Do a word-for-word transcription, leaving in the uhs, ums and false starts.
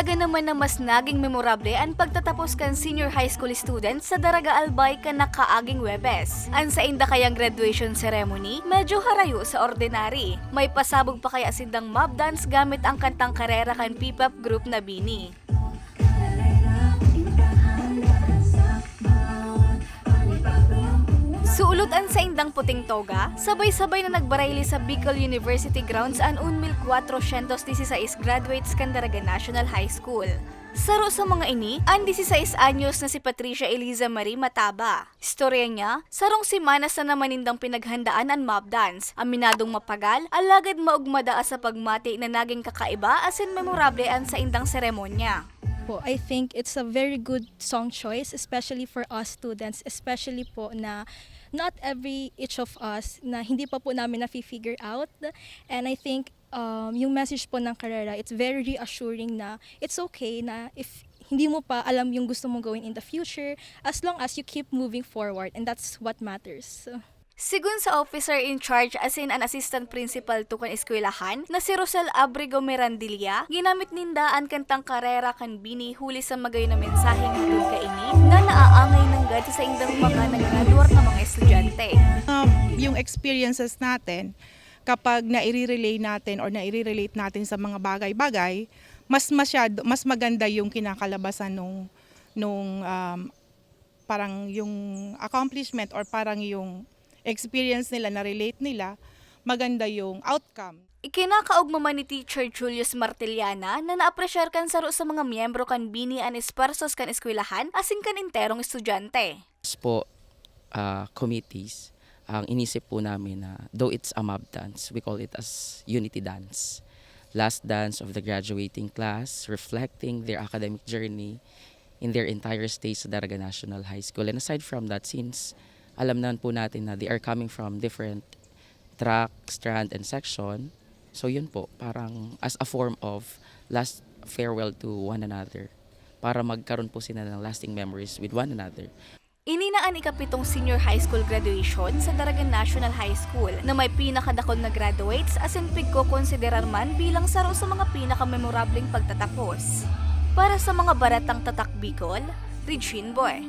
Talaga naman na mas naging memorable an pagtatapos kan senior high school students sa Daraga Albay kan nakaaging Huwebes. An sainda kayang graduation ceremony, medyo harayo sa ordinary. May pasabog pa kaya sindang mob dance gamit ang kantang karera kan P-pop group na BINI. Suolot an saindang puting toga, sabay-sabay na nagbarayli sa Bicol University grounds an un mil cuatrocientos dieciséis graduates kan Daraga National High School. Saro sa mga ini, an dieciséis anyos na si Patricia Eliza Marie Mataba. Istorya niya, sarong semana sana naman nindang pinaghandaan an mob dance. Aminadong mapagal, alagad maugmada sa pagmati na naging kakaiba asin memorable an saindang seremonya. Po, I think it's a very good song choice, especially for us students, especially po na not every each of us na hindi pa po namin nafi-figure out. And I think um, yung message po ng Karera, it's very reassuring na it's okay na if hindi mo pa alam yung gusto mong gawin in the future, as long as you keep moving forward, and that's what matters. Sigon sa officer in charge asin an assistant principal to kan eskwelahan na si Rosel Abrigo Mirandilla, ginamit ninda an kantang karera kan BINI huli sa magayon na mensaheng hatod kaini na naaangay nanggad sa saindang mga naggraduar na mga estudyante. Um, yung experiences natin, kapag nai-relay natin or nai-relate natin sa mga bagay-bagay, mas masyado, mas maganda yung kinakalabasan nung nung um, parang yung accomplishment or parang yung experience nila na relate nila, maganda yung outcome. Ikinakaogma man ni Teacher Julius Martiliana na naapresyar kan saro sa mga miyembro kan BINI an espuwersos kan eskwelahan asin kan enterong estudyante. po uh, committees, ang inisip po namin na though it's a mob dance, we call it as unity dance. Last dance of the graduating class, reflecting their academic journey in their entire stay sa Daraga National High School. And aside from that, since alam naman po natin na they are coming from different track, strand, and section, so yun po, parang as a form of last farewell to one another para magkaroon po sila ng lasting memories with one another. Ini na an ikapitong senior high school graduation sa Daraga National High School na may pinakadakul na graduates asin pigkokonsiderar man bilang saro sa mga pinakamemorableng pagtatapos. Para sa mga baratang tatak Bicol, Regine Boy.